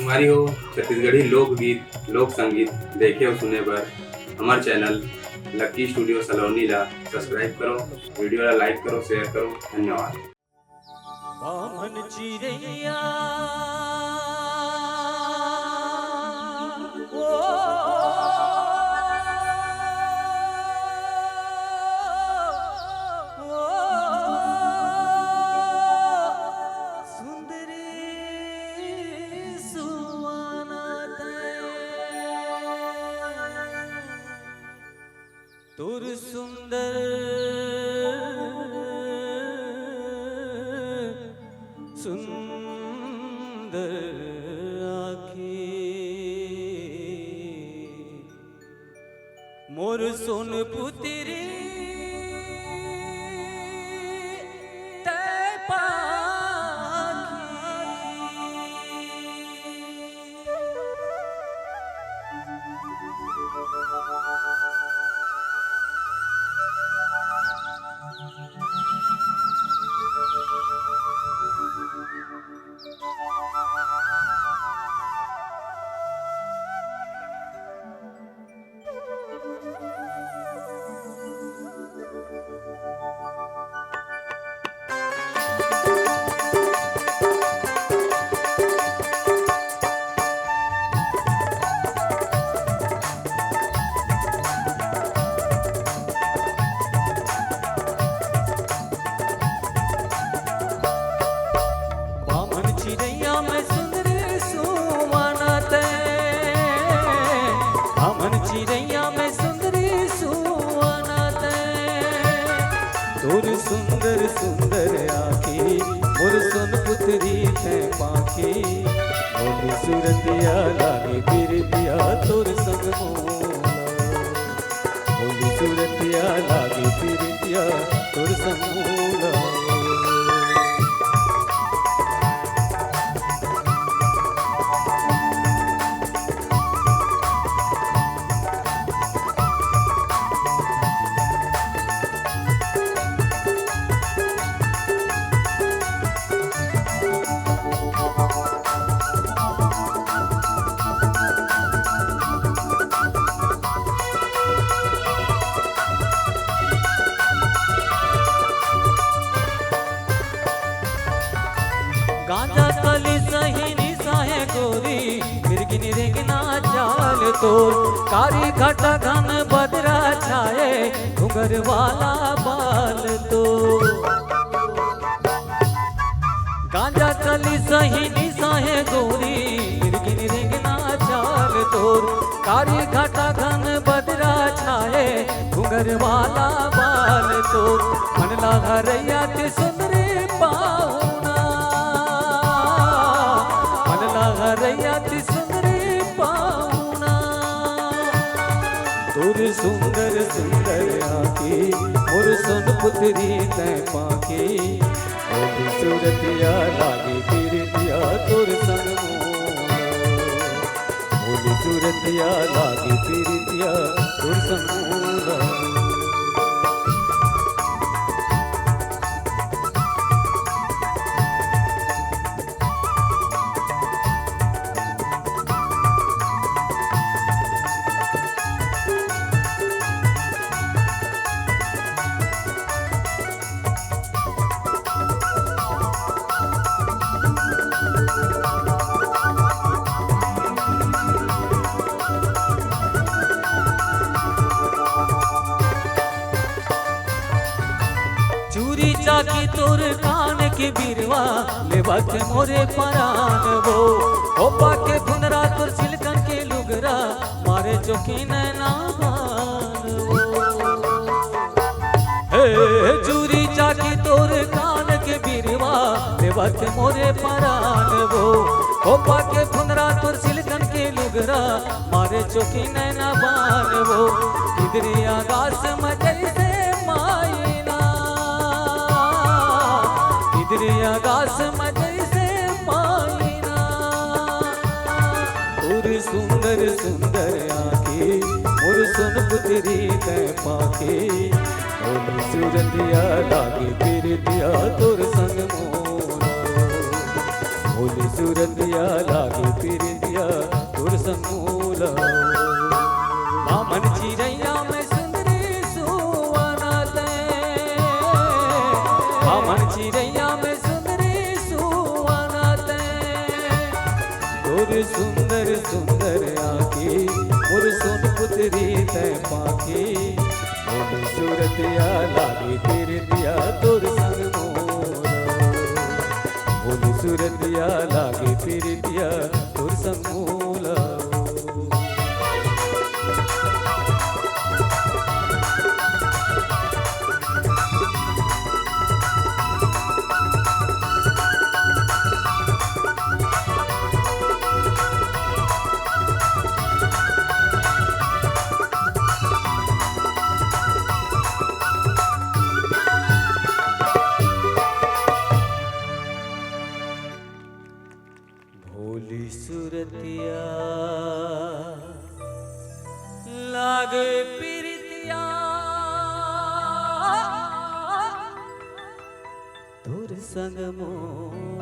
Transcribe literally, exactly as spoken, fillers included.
संगवारी हो, छत्तीसगढ़ी लोकगीत, लोक संगीत देखे अउ सुने बर हमर चैनल लक्की स्टूडियो सलोनी ला सब्सक्राइब करो, वीडियो ला लाइक करो, शेयर करो। धन्यवाद। बामन चिरैया, ओ, ओ, सुंदरी सुवाना तैं। तोर सुंदर, सुंदर आँखी, मोर सोन पुतरी तै पाखी। बामन चिरैया मैं सुंदरी सुवाना तैं, बामन चिरैया मैं सुंदरी सुवाना तैं। तोर सुंदर सुंदर आँखी, मोर सोन पुतरी तैं पाखी, भोली सूरतिया लागे पीरतिया तोर संग मोला। भोली सूरतिया लागे पीरतिया तोर संग मोला। गांजा कली सही निसा हे गोरी, मिर्गिन रेंगना चाल तोर। कारी घटा घन बदरा छाए, घुंघर वाला बाल तोर। गांजा कली सही निसा हे गोरी, मिर्गिन रेंगना चाल तोर। कारी घटा घन बदरा छाए, घुंघर वाला बाल तोर। मन ला हरैया ते सुंदरी पाहुना, मन ला हरैया ते सुंदरी पाहुना। तोर सुंदर सुंदर आँखी, मोर सोन पुतरी तैं पाखी। भोली सूरतिया लागे पीरतिया तोर संग मोला। भोली सूरतिया लागे पीरतिया तोर संग मोला। चूरी चाकी तोर कान के बिरवा, लेवत मोरे परान वो। ओपा के भुनरा तोर सिल्कन के लुगरा, मारे चोखी नैना बान वो। हे चूरी चाकी तोर कान के बिरवा, लेवत मोरे परान वो। ओपा के भुनरा तोर सिल्कन के लुगरा, मारे चोखी नैना बान वो। इधरी आकाश में जैसे मायना, इधरी आकाश में जैसे मायना। तोर सुंदर सुंदर आँखी, मोर सोन पुतरी तैं पाखी। भोली सूरतिया लागे पीरतिया तोर संग मोला। भोली सुरतिया लागे पिरितिया तोर संग मोला। बामन चिरैया में सुंदरी सुहाना तैं। बामन चिरैया में सुंदरी सुहाना तैं। तोर सुंदर सुंदर आँखी मोर सोन पुतरी तैं पाँखी। भोली सुरतिया लागे पिरितिया तोर संग मोला। भोली सुरतिया लागे पिरितिया तोर संग मोला। भोली सुरतिया लागे पिरितिया तोर संग मोला।